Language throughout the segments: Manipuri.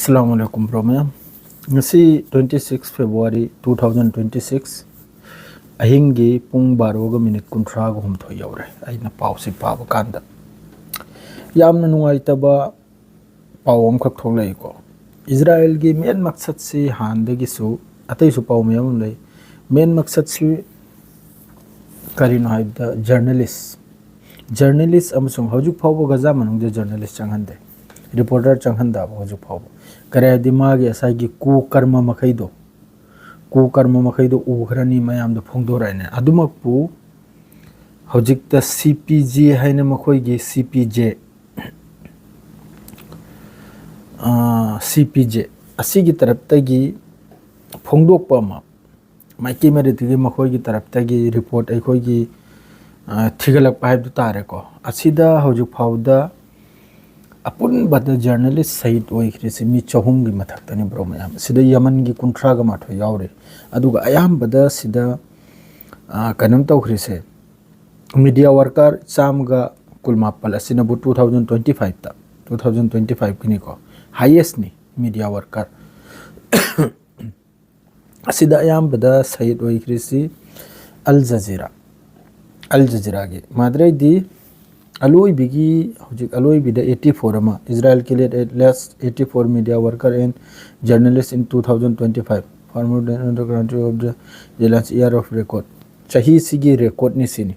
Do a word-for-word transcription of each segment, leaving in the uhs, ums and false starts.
ꯑꯁꯂꯥꯃꯨ ꯑꯂꯥꯏꯀꯨꯝ, ꯕ꯭ꯔꯣ ꯃꯌꯥꯝ꯫ ꯉꯁꯤ twenty six February two thousand twenty six, ꯑꯍꯤꯡꯒꯤ ꯄꯨꯡ ꯕꯥꯔꯣꯒ ꯃꯤꯅꯤꯠ ꯀꯨꯟꯊ꯭ꯔꯥꯒ ꯍꯨꯝꯗꯣꯏ ꯌꯧꯔꯦ ꯑꯩꯅ ꯄꯥꯎꯁꯤ ꯄꯥꯕ ꯀꯥꯟꯗ꯫ ꯌꯥꯝꯅ ꯅꯨꯡꯉꯥꯏꯇꯕ ꯄꯥꯎ ꯑꯃꯈꯛ ꯊꯣꯛꯂꯛꯏꯀꯣ꯫ ꯏꯖꯔꯥꯌꯦꯜꯒꯤ ꯃꯦꯟ ꯃꯛꯁꯠꯁꯤ ꯍꯥꯟꯅꯗꯒꯤꯁꯨ, ꯑꯇꯩꯁꯨ ꯄꯥꯎ ꯃꯌꯥꯝ ꯑꯃ ꯂꯩ꯫ ꯃꯦꯟ ꯃꯛꯁꯠꯁꯤ ꯀꯔꯤꯅꯣ ꯍꯥꯏꯕꯗ, ꯖꯔꯅꯦꯂꯤꯁ ꯖꯔꯅꯦꯂꯤꯁ ꯑꯃꯁꯨꯡ ꯍꯧꯖꯤꯛ ꯐꯥꯎꯕ ꯒꯖꯥ ꯃꯅꯨꯡꯗ ꯖꯔꯅꯦꯂꯤꯁ ꯆꯪꯍꯟꯗꯦ, ꯔꯤꯄꯣꯔꯇꯔ ꯆꯪꯍꯟꯗꯕ ꯍꯧꯖꯤꯛ ꯐꯥꯎꯕ꯫ ꯀꯔꯤ ꯍꯥꯏꯗꯤ, ꯃꯥꯒꯤ ꯉꯁꯥꯏꯒꯤ ꯀꯨꯀꯔꯃ ꯃꯈꯩꯗꯣ, ꯀꯨꯀꯔꯃ ꯃꯈꯩꯗꯣ ꯎꯈ꯭ꯔꯅꯤ, ꯃꯌꯥꯝꯗ ꯐꯣꯡꯗꯣꯔꯛꯑꯅꯤ꯫ ꯑꯗꯨꯃꯛꯄꯨ ꯍꯧꯖꯤꯛꯇ C P J ꯍꯥꯏꯅ ꯃꯈꯣꯏꯒꯤ C P J, ꯑꯥ, C P J ꯑꯁꯤꯒꯤ ꯇꯔꯞꯇꯒꯤ ꯐꯣꯡꯗꯣꯛꯄ ꯑꯃ, ꯃꯥꯏꯀꯩ ꯃꯔꯤꯗꯒꯤ ꯃꯈꯣꯏꯒꯤ ꯇꯔꯞꯇꯒꯤ ꯔꯤꯄꯣꯔꯠ ꯑꯩꯈꯣꯏꯒꯤ, ꯑ, ꯊꯤꯒꯠꯂꯛꯄ ꯍꯥꯏꯕꯗꯨ ꯇꯥꯔꯦꯀꯣ꯫ ꯑꯁꯤꯗ ꯍꯧꯖꯤꯛ ꯐꯥꯎꯕꯗ ꯑꯄꯨꯟꯕꯗ ꯖꯔꯅꯦꯂꯤꯁ ꯁꯍꯤꯗ ꯑꯣꯏꯈ꯭ꯔꯤꯁꯤ ꯃꯤ ꯆꯍꯨꯝꯒꯤ ꯃꯊꯛꯇꯅꯤ, ꯕ꯭ꯔꯣ ꯃꯌꯥꯝ꯫ ꯁꯤꯗ ꯌꯃꯟꯒꯤ ꯀꯨꯟꯊ꯭ꯔꯥꯒ ꯃꯥꯊꯣꯏ ꯌꯥꯎꯔꯤ꯫ ꯑꯗꯨꯒ ꯑꯌꯥꯝꯕꯗ ꯁꯤꯗ, ꯑ, ꯀꯩꯅꯣꯝ ꯇꯧꯈ꯭ꯔꯤꯁꯦ, ꯃꯤꯗꯤꯌꯥ ꯋꯥꯔꯀꯔ ꯆꯥꯝꯃꯒ ꯀꯨꯟꯃꯥꯄꯜ ꯑꯁꯤꯅꯕꯨ two thousand twenty fiveꯇ, two thousand twenty fiveꯀꯤꯅꯤꯀꯣ, ꯍꯥꯏꯌꯦꯁꯅꯤ ꯃꯤꯗꯤꯌꯥ ꯋꯥꯔꯀꯔ꯫ ꯑꯁꯤꯗ ꯑꯌꯥꯝꯕꯗ ꯁꯍꯤꯗ ꯑꯣꯏꯈ꯭ꯔꯤꯁꯤ ꯑꯜ ꯖꯖꯤꯔꯥ, ꯑꯜ ꯖꯖꯤꯔꯥꯒꯤ꯫ ꯃꯥꯗ꯭ꯔꯩꯗꯤ ꯑꯂꯣꯏꯕꯤꯒꯤ, ꯍꯧꯖꯤꯛ ꯑꯂꯣꯏꯕꯤꯗ eighty four ꯑꯃ, Israel killed at least eighty four media worker and journalist in two thousand twenty five, far more than the country of the last year of record꯫ ꯆꯍꯤꯁꯤꯒꯤ ꯔꯦꯀꯣꯔꯠꯅꯤ ꯁꯤꯅꯤ,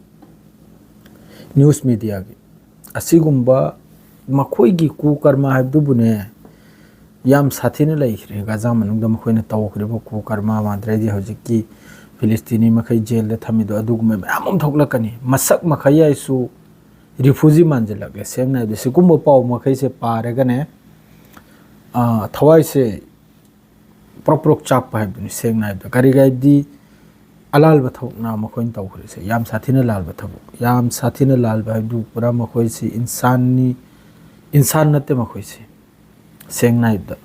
ꯅ꯭ꯌꯨꯁ ꯃꯤꯗꯤꯌꯥꯒꯤ꯫ ꯑꯁꯤꯒꯨꯝꯕ ꯃꯈꯣꯏꯒꯤ ꯀꯨꯀꯔꯃ ꯍꯥꯏꯕꯗꯨꯕꯨꯅꯦ, ꯌꯥꯝ ꯁꯥꯊꯤꯅ ꯂꯩꯈ꯭ꯔꯦ꯫ ꯒꯥꯖꯥ ꯃꯅꯨꯡꯗ ꯃꯈꯣꯏꯅ ꯇꯧꯈ꯭ꯔꯤꯕ ꯀꯨꯀꯔꯃ, ꯃꯥꯗ꯭ꯔꯩꯗꯤ ꯍꯧꯖꯤꯛꯀꯤ ꯐꯤꯂꯤꯁꯇꯤꯅꯤ ꯃꯈꯩ ꯖꯦꯜꯗ ꯊꯝꯃꯤꯗꯣ, ꯑꯗꯨꯒꯨꯝꯕ ꯃꯌꯥꯝ ꯑꯃ ꯊꯣꯛꯂꯛꯀꯅꯤ꯫ ꯃꯁꯛ ꯃꯈꯩ ꯍꯥꯏꯁꯨ ꯔꯤꯐ꯭ꯌꯨꯖꯤ ꯃꯥꯟꯁꯤꯜꯂꯛꯂꯦ꯫ ꯁꯦꯡꯅ ꯍꯥꯏꯕꯗ, ꯁꯤꯒꯨꯝꯕ ꯄꯥꯎ ꯃꯈꯩꯁꯦ ꯄꯥꯔꯒꯅꯦ, ꯑꯥ, ꯊꯋꯥꯏꯁꯦ ꯄ꯭ꯔꯣꯛ ꯄ꯭ꯔꯣꯛ ꯆꯥꯛꯄ ꯍꯥꯏꯕꯗꯨꯅꯤ꯫ ꯁꯦꯡꯅ ꯍꯥꯏꯕꯗ, ꯀꯔꯤꯒꯤ ꯍꯥꯏꯕꯗꯤ, ꯑꯂꯥꯜꯕ ꯊꯕꯛꯅ ꯃꯈꯣꯏꯅ ꯇꯧꯈ꯭ꯔꯤꯁꯦ꯫ ꯌꯥꯝ ꯁꯥꯊꯤꯅ ꯂꯥꯜꯕ ꯊꯕꯛ, ꯌꯥꯝ ꯁꯥꯊꯤꯅ ꯂꯥꯜꯕ ꯍꯥꯏꯕꯗꯨ ꯄꯨꯔꯥ ꯃꯈꯣꯏꯁꯤ ꯏꯟꯁꯥꯟꯅꯤ, ꯏꯟꯁꯥꯟ ꯅꯠꯇꯦ ꯃꯈꯣꯏꯁꯤ꯫ ꯁꯦꯡꯅ ꯍꯥꯏꯕꯗ,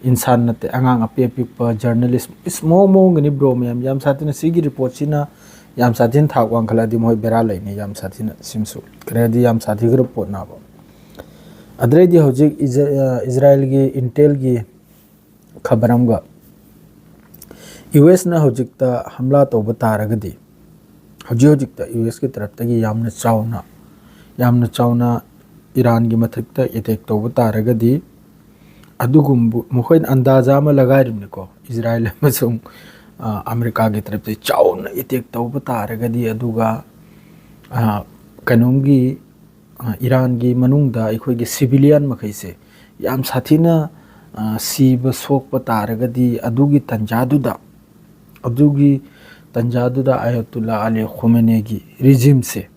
ꯏꯟꯁꯥꯟ ꯅꯠꯇꯦ꯫ ꯑꯉꯥꯡ ꯑꯄꯤꯛ ꯑꯄꯤꯛꯄ ꯖꯔꯅꯦꯂꯤꯁ, ꯏꯁ, ꯃꯑꯣꯡ ꯃꯑꯣꯡꯒꯅꯤ, ꯕ꯭ꯔꯣ ꯃꯌꯥꯝ꯫ ꯌꯥꯝ ꯁꯥꯊꯤꯅ ꯁꯤꯒꯤ ꯔꯤꯄꯣꯔꯠꯁꯤꯅ ꯌꯥꯝ ꯁꯥꯊꯤꯅ ꯊꯥꯛ ꯋꯥꯡꯈꯠꯂꯛꯑꯗꯤ ꯃꯣꯏ ꯕꯦꯔꯥ ꯂꯩꯅꯤ, ꯌꯥꯝ ꯁꯥꯊꯤꯅ꯫ ꯁꯤꯃꯁꯨ ꯈꯔꯗꯤ ꯌꯥꯝ ꯁꯥꯊꯤꯈ꯭ꯔꯕ ꯄꯣꯠꯅꯦꯕ꯫ ꯑꯗꯨꯗꯩꯗꯤ ꯍꯧꯖꯤꯛ ꯏꯖ-, ꯑ, ꯏꯖꯔꯥꯏꯜꯒꯤ intelꯒꯤ ꯈꯕꯔ ꯑꯃꯒ, ꯌꯨ ꯑꯦꯁꯅ ꯍꯧꯖꯤꯛꯇ ꯍꯝꯂꯥ ꯇꯧꯕ ꯇꯥꯔꯒꯗꯤ, ꯍꯧꯖꯤꯛ ꯍꯧꯖꯤꯛꯇ ꯌꯨ ꯑꯦꯁꯀꯤ ꯇꯔꯞꯇꯒꯤ ꯌꯥꯝꯅ ꯆꯥꯎꯅ, ꯌꯥꯝꯅ ꯆꯥꯎꯅ ꯏꯔꯥꯟꯒꯤ ꯃꯊꯛꯇ attack ꯇꯧꯕ ꯇꯥꯔꯒꯗꯤ, ꯑꯗꯨꯒꯨꯝꯕ ꯃꯈꯣꯏꯅ ꯑꯟꯗꯥꯖꯥ ꯑꯃ ꯂꯒꯥꯏꯔꯤꯕꯅꯤꯀꯣ, ꯏꯖꯔꯥꯏꯜ ꯑꯃꯁꯨꯡ, ꯑ, ꯑꯃꯦꯔꯤꯀꯥꯒꯤ ꯇꯔꯞꯇ ꯆꯥꯎꯅ attack ꯇꯧꯕ ꯇꯥꯔꯒꯗꯤ, ꯑꯗꯨꯒ, ꯑ, ꯀꯩꯅꯣꯝꯒꯤ, ꯑ, ꯏꯔꯥꯟꯒꯤ ꯃꯅꯨꯡꯗ ꯑꯩꯈꯣꯏꯒꯤ civilian ꯃꯈꯩꯁꯦ ꯌꯥꯝ ꯁꯥꯊꯤꯅ, ꯑ, ꯁꯤꯕ ꯁꯣꯛꯄ ꯇꯥꯔꯒꯗꯤ, ꯑꯗꯨꯒꯤ ꯇꯟꯖꯥꯗꯨꯗ, ꯑꯗꯨꯒꯤ ꯇꯟꯖꯥꯗꯨꯗ ꯑꯌꯥꯇꯨꯜꯂꯥ ꯑꯂꯤ ꯈꯣꯃꯦꯅꯦꯒꯤ regimeꯁꯦ,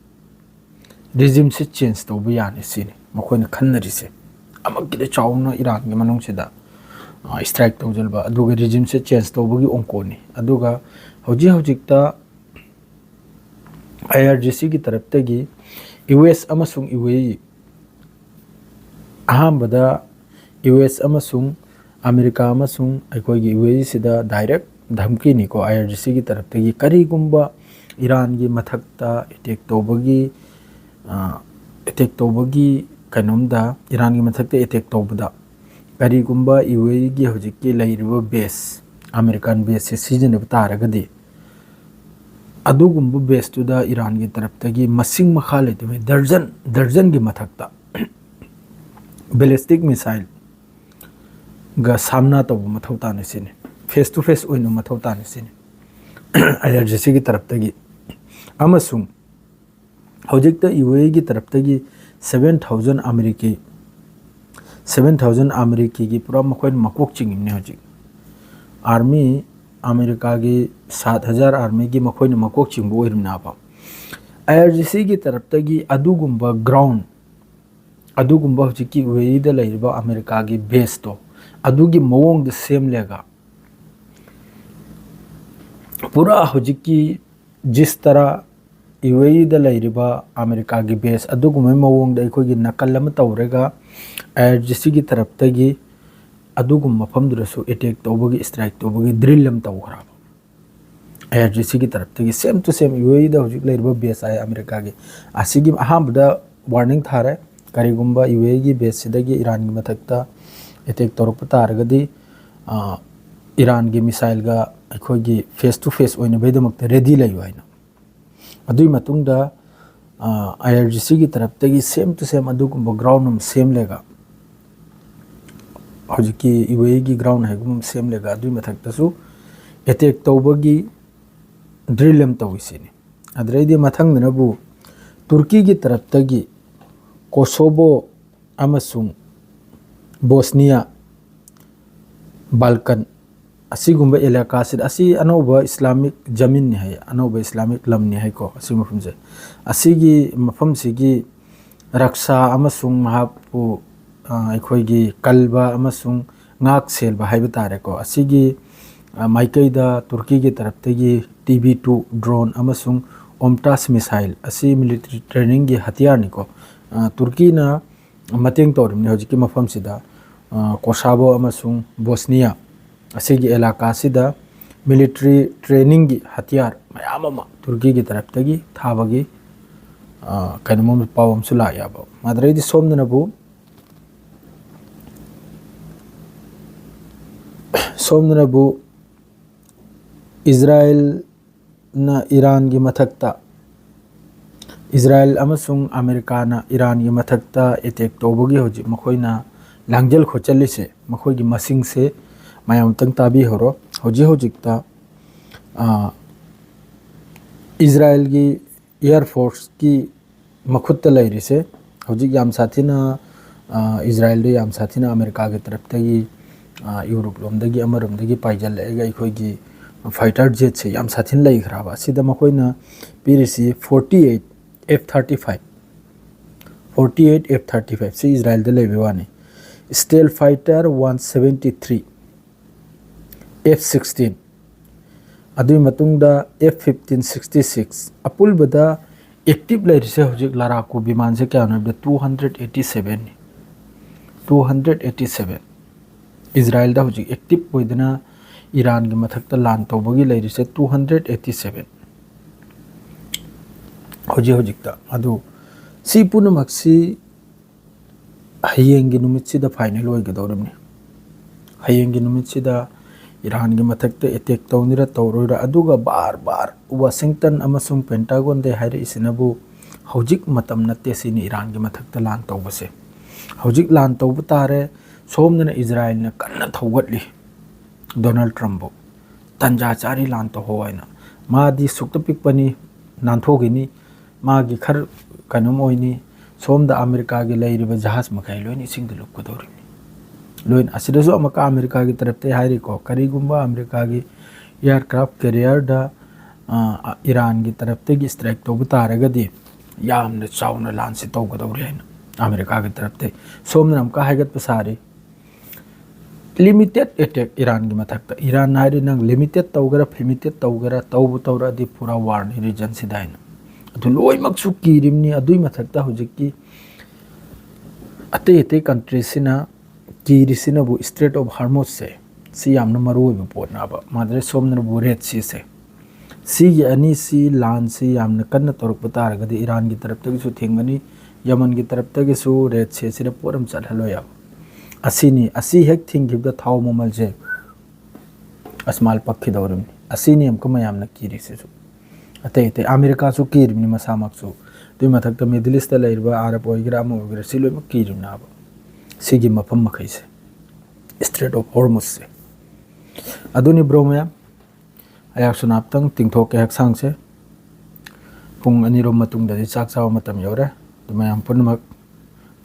regimeꯁꯦ change ꯇꯧꯕ ꯌꯥꯅꯤ ꯁꯤꯅꯤ ꯃꯈꯣꯏꯅ ꯈꯟꯅꯔꯤꯁꯦ꯫ ꯑꯃꯛꯀꯤꯗ ꯆꯥꯎꯅ ꯏꯔꯥꯟꯒꯤ ꯃꯅꯨꯡꯁꯤꯗ, ꯑ, strike ꯇꯧꯁꯤꯜꯕ, ꯑꯗꯨꯒ regimeꯁꯦ change ꯇꯧꯕꯒꯤ ꯑꯣꯡꯀꯣꯟꯅꯤ꯫ ꯑꯗꯨꯒ ꯍꯧꯖꯤꯛ ꯍꯧꯖꯤꯛꯇ ꯑꯥꯏ ꯑꯥꯔ ꯖꯤ ꯁꯤꯒꯤ ꯇꯔꯞꯇꯒꯤ ꯌꯨ ꯑꯦꯁ ꯑꯃꯁꯨꯡ ꯌꯨ ꯑꯦ ꯏ, ꯑꯍꯥꯟꯕꯗ ꯌꯨ ꯑꯦꯁ ꯑꯃꯁꯨꯡ ꯑꯃꯦꯔꯤꯀꯥ ꯑꯃꯁꯨꯡ ꯑꯩꯈꯣꯏꯒꯤ ꯌꯨ ꯑꯦ ꯏꯁꯤꯗ direct ꯙꯝꯀꯤꯅꯤꯀꯣ, ꯑꯥꯏ ꯑꯥꯔ ꯖꯤ ꯁꯤꯒꯤ ꯇꯔꯞꯇꯒꯤ ꯀꯔꯤꯒꯨꯝꯕ ꯏꯔꯥꯟꯒꯤ ꯃꯊꯛꯇ attack ꯇꯧꯕꯒꯤ, ꯑ, attack ꯇꯧꯕꯒꯤ ꯀꯩꯅꯣꯝꯗ, ꯏꯔꯥꯟꯒꯤ ꯃꯊꯛꯇ attack ꯇꯧꯕꯗ ꯀꯔꯤꯒꯨꯝꯕ ꯌꯨ ꯑꯦ ꯏꯒꯤ ꯍꯧꯖꯤꯛꯀꯤ ꯂꯩꯔꯤꯕ base, American baseꯁꯦ ꯁꯤꯖꯤꯟꯅꯕ ꯇꯥꯔꯒꯗꯤ, ꯑꯗꯨꯒꯨꯝꯕ baseꯇꯨꯗ ꯏꯔꯥꯟꯒꯤ ꯇꯔꯞꯇꯒꯤ ꯃꯁꯤꯡ ꯃꯈꯥ ꯂꯩꯇꯕ ꯗꯔꯖꯟ, ꯗꯔꯖꯟꯒꯤ ꯃꯊꯛꯇ ballistic missileꯒ ꯁꯥꯝꯅꯥ ꯇꯧꯕ ꯃꯊꯧ ꯇꯥꯅ ꯁꯤꯅꯤ, face to face ꯑꯣꯏꯅ ꯃꯊꯧ ꯇꯥꯅ ꯁꯤꯅꯤ ꯑꯥꯏ ꯑꯥꯔ ꯖꯤ ꯁꯤꯒꯤ ꯇꯔꯞꯇꯒꯤ꯫ ꯑꯃꯁꯨꯡ ꯍꯧꯖꯤꯛꯇ ꯌꯨ ꯑꯦ ꯏꯒꯤ ꯇꯔꯞꯇꯒꯤ seven thousand ꯑꯃꯦꯔꯤꯀꯤ, seven thousand ꯑꯃꯦꯔꯤꯀꯤꯒꯤ ꯄꯨꯔꯥ ꯃꯈꯣꯏꯅ ꯃꯀꯣꯛ ꯆꯤꯡꯉꯤꯕꯅꯤ ꯍꯧꯖꯤꯛ꯫ Army, ꯑꯃꯦꯔꯤꯀꯥꯒꯤ ꯁꯥꯠ ꯍꯖꯥꯔ armyꯒꯤ ꯃꯈꯣꯏꯅ ꯃꯀꯣꯛ ꯆꯤꯡꯕ ꯑꯣꯏꯔꯤꯕꯅꯦꯕ꯫ ꯑꯥꯏ ꯑꯥꯔ ꯖꯤ ꯁꯤꯒꯤ ꯇꯔꯞꯇꯒꯤ ꯑꯗꯨꯒꯨꯝꯕ ground, ꯑꯗꯨꯒꯨꯝꯕ ꯍꯧꯖꯤꯛꯀꯤ ꯌꯨ ꯑꯦ ꯏꯗ ꯂꯩꯔꯤꯕ ꯑꯃꯦꯔꯤꯀꯥꯒꯤ baseꯇꯣ, ꯑꯗꯨꯒꯤ ꯃꯑꯣꯡꯗ ꯁꯦꯝꯂꯒ, ꯄꯨꯔꯥ ꯍꯧꯖꯤꯛꯀꯤ ꯖꯤꯁ ꯇꯔꯥ ꯌꯨ ꯑꯦ ꯏꯗ ꯂꯩꯔꯤꯕ ꯑꯃꯦꯔꯤꯀꯥꯒꯤ base ꯑꯗꯨꯒꯨꯝꯕꯒꯤ ꯃꯑꯣꯡꯗ ꯑꯩꯈꯣꯏꯒꯤ ꯅꯀꯜ ꯑꯃ ꯇꯧꯔꯒ, ꯑꯥꯏ ꯑꯥꯔ ꯖꯤ ꯁꯤꯒꯤ ꯇꯔꯞꯇꯒꯤ ꯑꯗꯨꯒꯨꯝꯕ ꯃꯐꯝꯗꯨꯗꯁꯨ attack ꯇꯧꯕꯒꯤ, strike ꯇꯧꯕꯒꯤ drill ꯑꯃ ꯇꯧꯈ꯭ꯔꯕ꯫ ꯑꯥꯏ ꯑꯥꯔ ꯖꯤ ꯁꯤꯒꯤ ꯇꯔꯞꯇꯒꯤ same to same ꯌꯨ ꯑꯦ ꯏꯗ ꯍꯧꯖꯤꯛ ꯂꯩꯔꯤꯕ base ꯍꯥꯏ ꯑꯃꯦꯔꯤꯀꯥꯒꯤ, ꯑꯁꯤꯒꯤ ꯑꯍꯥꯟꯕꯗ warning ꯊꯥꯔꯦ꯫ ꯀꯔꯤꯒꯨꯝꯕ ꯌꯨ ꯑꯦꯒꯤ ꯕꯦꯁꯁꯤꯗꯒꯤ ꯏꯔꯥꯟꯒꯤ ꯃꯊꯛꯇ ꯑꯦꯇꯦꯛ ꯇꯧꯔꯛꯄ ꯇꯥꯔꯒꯗꯤ, ꯑ, ꯏꯔꯥꯟꯒꯤ ꯃꯤꯁꯥꯏꯜꯒ ꯑꯩꯈꯣꯏꯒꯤ ꯐꯦꯁ ꯇꯨ ꯐꯦꯁ ꯑꯣꯏꯅꯕꯒꯤꯗꯃꯛꯇ ꯔꯦꯗꯤ ꯂꯩꯌꯨ ꯍꯥꯏꯅ꯫ ꯑꯗꯨꯒꯤ ꯃꯇꯨꯡꯗ, ꯑ, ꯑꯥꯏ ꯑꯥꯔ ꯖꯤ ꯁꯤꯒꯤ ꯇꯔꯞꯇꯒꯤ ꯁꯦꯝ ꯇꯨ ꯁꯦꯝ ꯑꯗꯨꯒꯨꯝꯕ ꯒ꯭ꯔꯥꯎꯟ ꯑꯃ ꯁꯦꯝꯂꯒ, ꯍꯧꯖꯤꯛꯀꯤ ꯌꯨ ꯑꯦꯒꯤ ꯒ꯭ꯔꯥꯎꯟ ꯍꯥꯏꯒꯨꯝꯕ ꯑꯃ ꯁꯦꯝꯂꯒ, ꯑꯗꯨꯒꯤ ꯃꯊꯛꯇꯁꯨ ꯑꯦꯇꯦꯛ ꯇꯧꯕꯒꯤ ꯗ꯭ꯔꯤꯜ ꯑꯃ ꯇꯧꯏ ꯁꯤꯅꯤ꯫ ꯑꯗꯨꯗꯩꯗꯤ ꯃꯊꯪꯗꯅꯕꯨ ꯇꯨꯔꯀꯤꯒꯤ ꯇꯔꯞꯇꯒꯤ ꯀꯣꯁꯣꯕꯣ ꯑꯃꯁꯨꯡ ꯕꯣꯁꯅꯤꯌꯥ ꯕꯥꯜꯀꯟ ꯑꯁꯤꯒꯨꯝꯕ ꯑꯦꯂꯥꯀꯥꯁꯤꯗ, ꯑꯁꯤ ꯑꯅꯧꯕ ꯏꯁꯂꯥꯃꯤꯛ ꯖꯃꯤꯟꯅꯤ ꯍꯥꯏ, ꯑꯅꯧꯕ ꯏꯁꯂꯥꯃꯤꯛ ꯂꯝꯅꯤ ꯍꯥꯏꯀꯣ, ꯑꯁꯤ ꯃꯐꯝꯁꯦ꯫ ꯑꯁꯤꯒꯤ ꯃꯐꯝꯁꯤꯒꯤ ꯔꯛꯁꯥ ꯑꯃꯁꯨꯡ ꯃꯍꯥꯛꯄꯨ, ꯑ, ꯑꯩꯈꯣꯏꯒꯤ ꯀꯜꯕ ꯑꯃꯁꯨꯡ ꯉꯥꯛ ꯁꯦꯜꯕ ꯍꯥꯏꯕ ꯇꯥꯔꯦꯀꯣ, ꯑꯁꯤꯒꯤ, ꯑ, ꯃꯥꯏꯀꯩꯗ ꯇꯨꯔꯀꯤꯒꯤ ꯇꯔꯞꯇꯒꯤ ꯇꯤ ꯕꯤ ꯇꯨ ꯗ꯭ꯔꯣꯟ ꯑꯃꯁꯨꯡ ꯑꯣꯝꯇꯥꯁ ꯃꯤꯁꯥꯏꯜ ꯑꯁꯤ ꯃꯤꯂꯤꯇꯔꯤ ꯇ꯭ꯔꯦꯅꯤꯡꯒꯤ ꯍꯊꯤꯌꯥꯔꯅꯤꯀꯣ꯫ ꯑ, ꯇꯨꯔꯀꯤꯅ ꯃꯇꯦꯡ ꯇꯧꯔꯤꯕꯅꯤ ꯍꯧꯖꯤꯛꯀꯤ ꯃꯐꯝꯁꯤꯗ, ꯑ, ꯀꯣꯁꯥꯕꯣ ꯑꯃꯁꯨꯡ ꯕꯣꯁꯅꯤꯌꯥ ꯑꯁꯤꯒꯤ ꯑꯦꯂꯥꯀꯥꯁꯤꯗ ꯃꯤꯂꯤꯇꯔꯤ ꯇ꯭ꯔꯦꯅꯤꯡꯒꯤ ꯍꯊꯤꯌꯥꯔ ꯃꯌꯥꯝ ꯑꯃ ꯇꯨꯔꯀꯤꯒꯤ ꯇꯔꯞꯇꯒꯤ ꯊꯥꯕꯒꯤ, ꯑ, ꯀꯩꯅꯣꯝ ꯑꯃ, ꯄꯥꯎ ꯑꯃꯁꯨ ꯂꯥꯛꯑꯦꯕ꯫ ꯃꯗꯨꯗꯩꯗꯤ ꯁꯣꯝꯗꯅꯕꯨ, ꯁꯣꯝꯗꯅꯕꯨ ꯏꯖꯔꯥꯌꯦꯜꯅ ꯏꯔꯥꯟꯒꯤ ꯃꯊꯛꯇ, ꯏꯖꯔꯥꯌꯦꯜ ꯑꯃꯁꯨꯡ ꯑꯃꯦꯔꯤꯀꯥꯅ ꯏꯔꯥꯟꯒꯤ ꯃꯊꯛꯇ ꯑꯦꯇꯦꯛ ꯇꯧꯕꯒꯤ ꯍꯧꯖꯤꯛ ꯃꯈꯣꯏꯅ ꯂꯥꯡꯖꯤꯜ ꯈꯣꯠꯆꯜꯂꯤꯁꯦ, ꯃꯈꯣꯏꯒꯤ ꯃꯁꯤꯡꯁꯦ ꯃꯌꯥꯝ ꯑꯝꯇꯪ ꯇꯥꯕꯤꯍꯧꯔꯣ꯫ ꯍꯧꯖꯤꯛ ꯍꯧꯖꯤꯛꯇ, ꯑ, ꯏꯖꯔꯥꯌꯦꯜꯒꯤ ꯏꯌꯥꯔ ꯐꯣꯔꯁꯀꯤ ꯃꯈꯨꯠꯇ ꯂꯩꯔꯤꯁꯦ ꯍꯧꯖꯤꯛ ꯌꯥꯝ ꯁꯥꯊꯤꯅ, ꯑ, ꯏꯖꯔꯥꯌꯦꯜꯗ ꯌꯥꯝ ꯁꯥꯊꯤꯅ ꯑꯃꯦꯔꯤꯀꯥꯒꯤ ꯇꯔꯞꯇꯒꯤ, ꯑ, ꯌꯨꯔꯣꯞ ꯂꯣꯝꯗꯒꯤ ꯑꯃꯔꯣꯝꯗꯒꯤ ꯄꯥꯏꯖꯜꯂꯛꯑꯒ ꯑꯩꯈꯣꯏꯒꯤ ꯐꯥꯏꯇꯔ ꯖꯦꯠꯁꯦ ꯌꯥꯝ ꯁꯥꯊꯤꯅ ꯂꯩꯈ꯭ꯔꯕ꯫ ꯑꯁꯤꯗ ꯃꯈꯣꯏꯅ ꯄꯤꯔꯤꯁꯤ ꯐꯣꯔꯇꯤ ꯑꯩꯠ ꯑꯦꯐ ꯊꯥꯔꯇꯤ ꯐꯥꯏꯚ, ꯐꯣꯔꯇꯤ ꯑꯩꯠ ꯑꯦꯐ ꯊꯥꯔꯇꯤ ꯐꯥꯏꯚꯁꯤ ꯏꯖꯔꯥꯌꯦꯜꯗ ꯂꯩꯕꯒꯤ ꯋꯥꯅꯤ꯫ Stealth fighter one seventy three, F sixteen, ꯑꯗꯨꯒꯤ ꯃꯇꯨꯡꯗ ꯑꯦꯐ ꯐꯤꯐꯇꯤꯟ ꯁꯤꯛꯁꯇꯤ ꯁꯤꯛꯁ, ꯑꯄꯨꯟꯕꯗ ꯑꯦꯛꯇꯤꯞ ꯂꯩꯔꯤꯁꯦ ꯍꯧꯖꯤꯛ ꯂꯔꯥꯀꯨ ꯕꯤꯃꯥꯟꯁꯦ ꯀꯌꯥꯅꯣ ꯍꯥꯏꯕꯗ ꯇꯨ ꯍꯟꯗ꯭ꯔꯦꯠ ꯑꯩꯠꯇꯤ ꯁꯕꯦꯟꯅꯤ꯫ Two hundred eighty seven. ꯏꯖꯔꯥꯌꯦꯜꯗ ꯍꯧꯖꯤꯛ ꯑꯦꯛꯇꯤꯞ ꯑꯣꯏꯗꯅ ꯏꯔꯥꯟꯒꯤ ꯃꯊꯛꯇ ꯂꯥꯟ ꯇꯧꯕꯒꯤ ꯂꯩꯔꯤꯁꯦ ꯇꯨ ꯍꯟꯗ꯭ꯔꯦꯠ ꯑꯩꯠꯇꯤ ꯁꯕꯦꯟ ꯍꯧꯖꯤꯛ ꯍꯧꯖꯤꯛꯇ꯫ ꯑꯗꯨ ꯁꯤ ꯄꯨꯝꯅꯃꯛꯁꯤ ꯍꯌꯦꯡꯒꯤ ꯅꯨꯃꯤꯠꯁꯤꯗ final ꯑꯣꯏꯒꯗꯧꯔꯤꯕꯅꯤ꯫ ꯍꯌꯦꯡꯒꯤ ꯅꯨꯃꯤꯠꯁꯤꯗ ꯏꯔꯥꯟꯒꯤ ꯃꯊꯛꯇ attack ꯇꯧꯅꯤꯔ ꯇꯧꯔꯣꯏꯔ, ꯑꯗꯨꯒ ꯕꯥꯔ ꯕꯥꯔ ꯋꯥꯁꯤꯡꯇꯟ ꯑꯃꯁꯨꯡ ꯄꯦꯟꯇꯥꯒꯣꯟꯗ ꯍꯥꯏꯔꯛꯏꯁꯤꯅꯕꯨ ꯍꯧꯖꯤꯛ ꯃꯇꯝ ꯅꯠꯇꯦ ꯁꯤꯅꯤ ꯏꯔꯥꯟꯒꯤ ꯃꯊꯛꯇ ꯂꯥꯟ ꯇꯧꯕꯁꯦ꯫ ꯍꯧꯖꯤꯛ ꯂꯥꯟ ꯇꯧꯕ ꯇꯥꯔꯦ꯫ ꯁꯣꯝꯗꯅ ꯏꯖꯔꯥꯏꯜꯅ ꯀꯟꯅ ꯊꯧꯒꯠꯂꯤ ꯗꯣꯅꯥꯜꯗ ꯇ꯭ꯔꯝꯞꯕꯨ, "ꯇꯟꯖꯥ ꯆꯥꯔꯤ ꯂꯥꯟ ꯇꯧꯍꯧ" ꯍꯥꯏꯅ꯫ ꯃꯥꯗꯤ ꯁꯨꯛꯇ ꯄꯤꯛꯄꯅꯤ, ꯅꯥꯟꯊꯣꯛꯈꯤꯅꯤ, ꯃꯥꯒꯤ ꯈꯔ ꯀꯩꯅꯣꯝ ꯑꯣꯏꯅꯤ꯫ ꯁꯣꯝꯗ ꯑꯃꯦꯔꯤꯀꯥꯒꯤ ꯂꯩꯔꯤꯕ ꯖꯍꯥꯖ ꯃꯈꯩ ꯂꯣꯏꯅ ꯏꯁꯤꯡꯗ ꯂꯨꯞꯀꯗꯧꯔꯤꯕꯅꯤ꯫ ꯂꯣꯏꯅ ꯑꯁꯤꯗꯁꯨ ꯑꯃꯨꯛꯀ ꯑꯃꯦꯔꯤꯀꯥꯒꯤ ꯇꯔꯞꯇꯒꯤ ꯍꯥꯏꯔꯤꯀꯣ, ꯀꯔꯤꯒꯨꯝꯕ ꯑꯃꯦꯔꯤꯀꯥꯒꯤ aircraft carrierꯗ, ꯑ, ꯏꯔꯥꯟꯒꯤ ꯇꯔꯞꯇꯒꯤ strike ꯇꯧꯕ ꯇꯥꯔꯒꯗꯤ ꯌꯥꯝꯅ ꯆꯥꯎꯅ ꯂꯥꯟꯁꯤ ꯇꯧꯒꯗꯧꯔꯤ ꯍꯥꯏꯅ ꯑꯃꯦꯔꯤꯀꯥꯒꯤ ꯇꯔꯞꯇꯒꯤ꯫ ꯁꯣꯝꯗꯅ ꯑꯃꯨꯛꯀ ꯍꯥꯏꯒꯠꯄ ꯁꯥꯔꯤ, limited attack ꯏꯔꯥꯟꯒꯤ ꯃꯊꯛꯇ꯫ ꯏꯔꯥꯟ ꯍꯥꯏꯔꯤ ꯅꯪ limited ꯇꯧꯒꯦꯔꯥ, limited ꯇꯧꯒꯦꯔꯥ, ꯇꯧꯕ ꯇꯧꯔꯛꯑꯗꯤ ꯄꯨꯔꯥ warꯅꯤ regionꯁꯤꯗ ꯍꯥꯏꯅ꯫ ꯑꯗꯨ ꯂꯣꯏꯅꯃꯛꯁꯨ ꯀꯤꯔꯤꯕꯅꯤ꯫ ꯑꯗꯨꯏ ꯃꯊꯛꯇ ꯍꯧꯖꯤꯛꯀꯤ ꯑꯇꯩ ꯑꯇꯩ countryꯁꯤꯅ ꯀꯤꯔꯤꯁꯤꯅꯕꯨ Strait of Hormuzꯁꯦ, ꯁꯤ ꯌꯥꯝꯅ ꯃꯔꯨ ꯑꯣꯏꯕ ꯄꯣꯠꯅꯦꯕ꯫ ꯃꯥꯗꯔꯦ ꯁꯣꯝꯅꯕꯨ Red Seaꯁꯦ, ꯁꯤꯒꯤ ꯑꯅꯤꯁꯤ ꯂꯥꯟꯁꯤ ꯌꯥꯝꯅ ꯀꯟꯅ ꯇꯧꯔꯛꯄ ꯇꯥꯔꯒꯗꯤ ꯏꯔꯥꯟꯒꯤ ꯇꯔꯞꯇꯒꯤꯁꯨ ꯊꯤꯡꯒꯅꯤ, ꯌꯃꯟꯒꯤ ꯇꯔꯞꯇꯒꯤꯁꯨ Red Seaꯁꯤꯗ ꯄꯣꯠ ꯑꯃ ꯆꯠꯍꯜꯂꯣꯏꯕ꯫ ꯑꯁꯤꯅꯤ, ꯑꯁꯤ ꯍꯦꯛ ꯊꯤꯡꯈꯤꯕꯗ ꯊꯥꯎ ꯃꯃꯜꯁꯦ ꯑꯁꯃꯥꯜ ꯄꯛꯈꯤꯗꯧꯔꯤꯕꯅꯤ꯫ ꯑꯁꯤꯅꯤ ꯑꯃꯨꯛꯀ ꯃꯌꯥꯝꯅ ꯀꯤꯔꯤꯁꯤꯁꯨ꯫ ꯑꯇꯩ ꯑꯇꯩ ꯑꯃꯦꯔꯤꯀꯥꯁꯨ ꯀꯤꯔꯤꯕꯅꯤ ꯃꯁꯥꯃꯛꯁꯨ꯫ ꯑꯗꯨꯏ ꯃꯊꯛꯇ Middle Eastꯇ ꯂꯩꯔꯤꯕ ꯑꯔꯕ ꯑꯣꯏꯒꯦꯔꯥ ꯑꯃ ꯑꯣꯏꯒꯦꯔꯥ ꯁꯤ ꯂꯣꯏꯅꯃꯛ ꯀꯤꯔꯤꯕꯅꯦꯕ꯫ ꯁꯤꯒꯤ ꯃꯐꯝ ꯃꯈꯩꯁꯦ, Strait of Hormuzꯁꯦ꯫ ꯑꯗꯨꯅꯤ bro ꯃꯌꯥꯝ, ꯑꯩꯍꯥꯛꯁꯨ ꯉꯥꯏꯍꯥꯛꯇꯪ ꯇꯤꯡꯊꯣꯛꯀꯦ ꯍꯛꯆꯥꯡꯁꯦ꯫ ꯄꯨꯡ ꯑꯅꯤꯔꯣꯝ ꯃꯇꯨꯡꯗꯗꯤ ꯆꯥꯛ ꯆꯥꯕ ꯃꯇꯝ ꯌꯧꯔꯦ꯫ ꯑꯗꯨ ꯃꯌꯥꯝ ꯄꯨꯝꯅꯃꯛ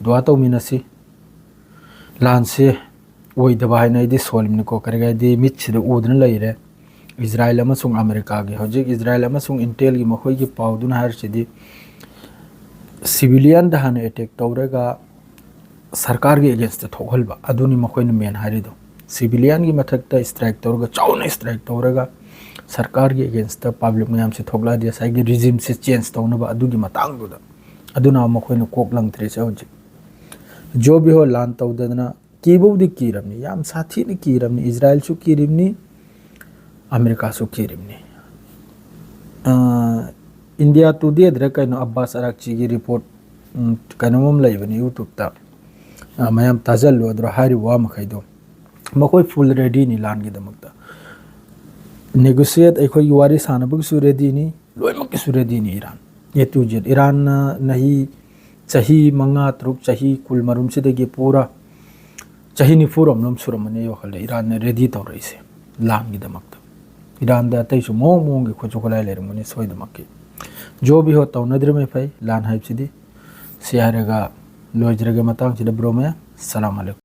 ꯗꯨꯋꯥ ꯇꯧꯃꯤꯟꯅꯁꯤ꯫ ꯂꯥꯟꯁꯦ ꯑꯣꯏꯗꯕ ꯍꯥꯏꯅ ꯑꯩꯗꯤ ꯁꯣꯜꯂꯤꯕꯅꯤꯀꯣ, ꯀꯔꯤꯒꯤ ꯍꯥꯏꯗꯤ ꯃꯤꯠꯁꯤꯗ ꯎꯗꯨꯅ ꯂꯩꯔꯦ꯫ ꯏꯖꯔꯥꯏꯜ ꯑꯃꯁꯨꯡ ꯑꯃꯦꯔꯤꯀꯥꯒꯤ, ꯍꯧꯖꯤꯛ ꯏꯖꯔꯥꯏꯜ ꯑꯃꯁꯨꯡ ꯏꯟꯇꯦꯜꯒꯤ ꯃꯈꯣꯏꯒꯤ ꯄꯥꯎꯗꯨꯅ ꯍꯥꯏꯔꯤꯁꯤꯗꯤ civilianꯗ ꯍꯥꯟꯅ attack ꯇꯧꯔꯒ ꯁꯔꯀꯥꯔꯒꯤ againstꯇ ꯊꯣꯛꯍꯟꯕ, ꯑꯗꯨꯅꯤ ꯃꯈꯣꯏꯅ main ꯍꯥꯏꯔꯤꯗꯣ꯫ Civilianꯒꯤ ꯃꯊꯛꯇ strike ꯇꯧꯔꯒ, ꯆꯥꯎꯅ strike ꯇꯧꯔꯒ ꯁꯔꯀꯥꯔꯒꯤ againstꯇ public ꯃꯌꯥꯝꯁꯦ ꯊꯣꯛꯂꯛꯑꯗꯤ ꯉꯁꯥꯏꯒꯤ regimeꯁꯦ change ꯇꯧꯅꯕ ꯑꯗꯨꯒꯤ ꯃꯇꯥꯡꯗꯨꯗ꯫ ꯑꯗꯨꯅ ꯃꯈꯣꯏꯅ ꯀꯣꯛ ꯂꯪꯗ꯭ꯔꯤꯁꯦ ꯍꯧꯖꯤꯛ꯫ ꯖꯣ ꯕꯤꯍꯣ ꯂꯥꯟ ꯇꯧꯗꯗꯅ ꯀꯤꯕꯕꯨꯗꯤ ꯀꯤꯔꯕꯅꯤ, ꯌꯥꯝ ꯁꯥꯊꯤꯅ ꯀꯤꯔꯕꯅꯤ꯫ ꯏꯖꯔꯥꯏꯜꯁꯨ ꯀꯤꯔꯤꯕꯅꯤ, ꯑꯃꯦꯔꯤꯀꯥꯁꯨ ꯀꯤꯔꯤꯕꯅꯤ꯫ ꯑ, India Todayꯗꯔ ꯀꯩꯅꯣ ꯑꯕꯥꯁ ꯑꯔꯥꯛꯆꯤꯒꯤ report, ꯎꯝ, ꯀꯩꯅꯣꯝ ꯑꯃ ꯂꯩꯕꯅꯤ YouTubeꯇ꯫ ꯑ, ꯃꯌꯥꯝ ꯇꯥꯖꯜꯂꯨ ꯑꯗꯨꯗ ꯍꯥꯏꯔꯤꯕ ꯋꯥ ꯃꯈꯩꯗꯣ꯫ ꯃꯈꯣꯏ full readyꯅꯤ ꯂꯥꯟꯒꯤꯗꯃꯛꯇ꯫ Negotiate, ꯑꯩꯈꯣꯏꯒꯤ ꯋꯥꯔꯤ ꯁꯥꯟꯅꯕꯒꯤꯁꯨ readyꯅꯤ, ꯂꯣꯏꯅꯃꯛꯀꯤꯁꯨ readyꯅꯤ ꯏꯔꯥꯟ꯫ A to Z꯫ ꯏꯔꯥꯟꯅ ꯅꯍꯤ ꯆꯍꯤ ꯃꯉꯥ, ꯇꯔꯨꯛ, ꯆꯍꯤ ꯀꯨꯟ ꯃꯔꯨꯝꯁꯤꯗꯒꯤ ꯄꯨꯔꯥ ꯆꯍꯤ ꯅꯤꯐꯨ ꯔꯣꯝ ꯁꯨꯔꯝꯃꯅꯤ ꯑꯩ ꯋꯥꯈꯜꯗ ꯏꯔꯥꯟꯅ ready ꯇꯧꯔꯛꯏꯁꯦ ꯂꯥꯟꯒꯤꯗꯃꯛꯇ꯫ ꯏꯔꯥꯟꯗ ꯑꯇꯩꯁꯨ ꯃꯑꯣꯡ ꯃꯑꯣꯡꯒꯤ ꯈꯨꯠꯁꯨ ꯈꯨꯠꯂꯥꯏ ꯂꯩꯔꯝꯒꯅꯤ ꯁꯣꯏꯗꯃꯛꯀꯤ꯫ ꯖꯣ ꯕꯤ ꯍꯣ ꯇꯧꯅꯗ꯭ꯔꯤꯉꯩ ꯐꯩ ꯂꯥꯟ ꯍꯥꯏꯕꯁꯤꯗꯤ꯫ ꯁꯤ ꯍꯥꯏꯔꯒ ꯂꯣꯏꯖꯔꯒꯦ ꯃꯇꯥꯡꯁꯤꯗ bro ꯃꯌꯥꯝ꯫ ꯁꯂꯥꯝ ꯑꯂꯩꯀꯨꯝ꯫